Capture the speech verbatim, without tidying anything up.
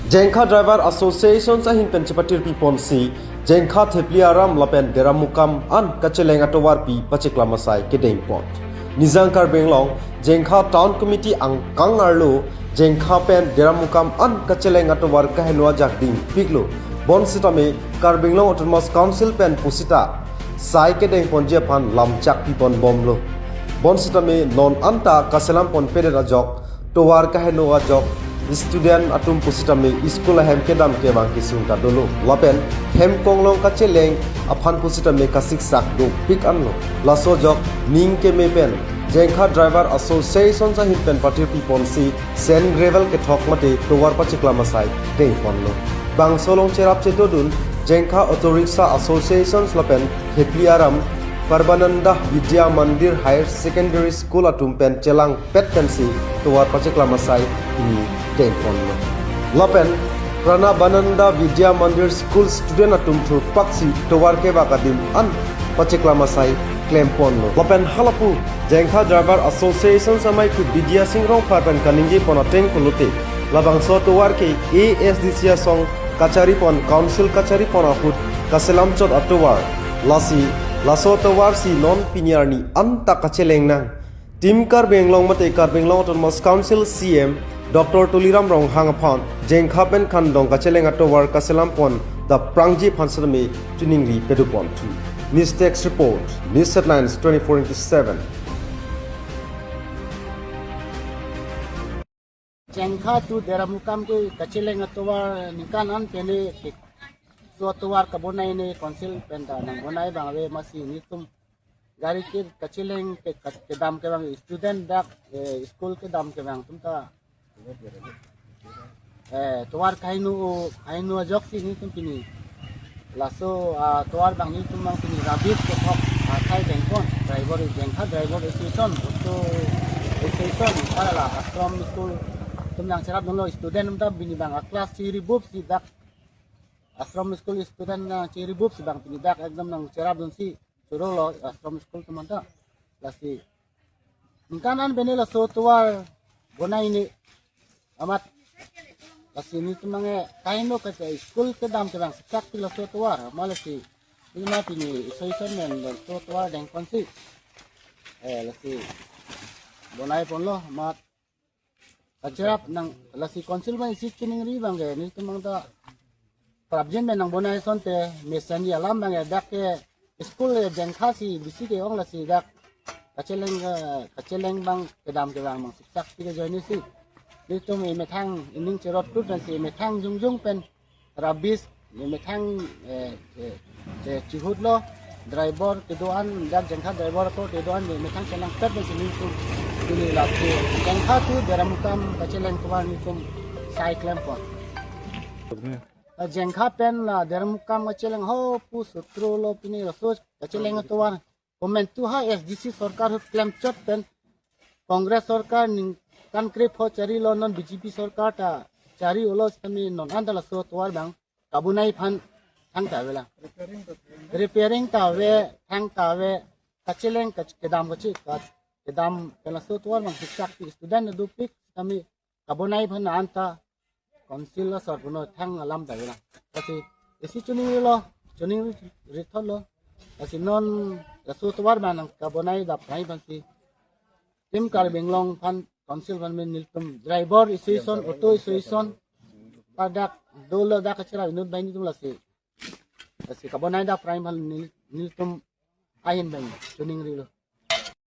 Jengkha Driver Association ahin pen chepatirpi ponsi Jengkha Thepli Aram lapen Deramukam an kacheleng atovarpi pacheklam asai kedeng pon. Nijang Karbi Anglong Jengkha Town Committee angkang arlo Jengkha pen Deramukam an kacheleng atovar kaheno ajak dingpiklo. Bonsitame Karbi Anglong Autonomous Council pen pusita sai kedeng ponji aphan lamchak pipon bomlo. Bonsitame non anta kaselam ponpedet ajok tovar kaheno ajok student atum pusitame school ahem kedam kevang kesung ta dolo. Lapen hem konglong kacheleng aphan pusitame kasiksak dopik anlo. Laso ajok ning keme pen Jengkha Driver Association ahin pen patirpi ponsi sand gravel kethok mate tovar pacheklam asai deng ponlo. Bangso along cherap chetodun Jengkha Auto Rickshaw Association lapen Thepli Aram Parbananda Vidya Mandir Higher Secondary School atum pen chelangpet pensi tovar pacheklam asai pini deng ponlo. Lapen Pranabananda Vidya Mandir School student atum thurpaksi tovar kevak adim an pacheklam asai klem ponlo. Lapen halapu Jengkha Driver Association amei ku Bidya Singh Rongphar pen kaningje pon ateng pulote, labangso atovar ke A S D C asong kachari pon, council kachari pon ahut kaselam chot atovar. Lasi laso atovar si non pini arni anta kacheleng nang. Team Karbi Anglong mate Karbi Anglong Autonomous Council C M Doctor Tuliram Ronghang aphan Jengkha pen khandong kacheleng atovar kaselam pon daprangji aphan sitame chiningri pedu pon thu. News Desk Report, News Headlines twenty-four into seven. Jengkha to Deramukam ke kacheleng atovar ningkan an pene ke. So atovar kabonai ne council pen ta nangbonai abang ave, masi nelitum gari ke kacheleng ke ka-, kedam kevang student dak, eh, school kedam kevang atum ta, eh, tovar kaheno, kaheno ajoksi nelitum pini laso, ah, tovar abang nelitum abang pini rubbish kethok asai deng pon. Driver, Jengkha Driver Association, Auto Association, hala Ashram School atum nangcherapdunlo, student atum ta pini abang a class chiri bup si dak, Ashram School student nangchiri bup si abang pini dak ekdom nangcherapdunsi chorolo Ashram School atum anta. Lasi ningkan an pene laso tovar bonai ne amat. Lasi nelitum abang ke kaheno ke school kedam kevang siksak pi laso tovar. Ma lasi neli ma pini association pen laso tovar deng ponsi, eh, lasi bonai ponlo amat. Kacherap nang lasi council abang isi chiningri abang ke nelitum abang ta prapjin pen nangbonai asonte mesenji alam abang ke dak ke school ke Jengkha si bisi ke-ong, lasi dak kacheleng ke, kacheleng abang kedam kevang abang siksak pi ke ajoine si nelitum emethang ening cherot tut pensi emethang jongjong pen rubbish emethang, eh, eh, eh, chihutlo, driver kedo-an, dak Jengkha driver ako kedo-an emethang chelangpet pensi nelitum pini lapu Jengkha to Deramukam kacheleng atovar nelitum sai klem pon. Ah, Jengkha pen la Deramukam kacheleng ho pu sutro lo pini laso kacheleng atovar. Komantu ha A S D C sorkar ahut klem chot pen Congress sorkar ningkan krepho charilo, non B J P sorkar ta chari-olo sitame non anta laso tovar abang kabonai aphan thangta avelang. Repairing ta ave, thangta ave, kacheleng kach-, kedam kachi, ka-, kedam pen laso tovar abang siksak pi student dopik sitame kabonai aphan anta council asor puno thang alam ta avelang. Lasi isi chiningrilo, chiningri thotlo. Lasi non laso tovar abang nangkabonai daprai aphansi Team Karbi Anglong aphan council aphan pen nelitum driver association, auto association, ladak dolo dak kacherap inut bai nelitum lasi, lasi kabonai daprai aphan nel-, nelitum ahin pen chiningrilo.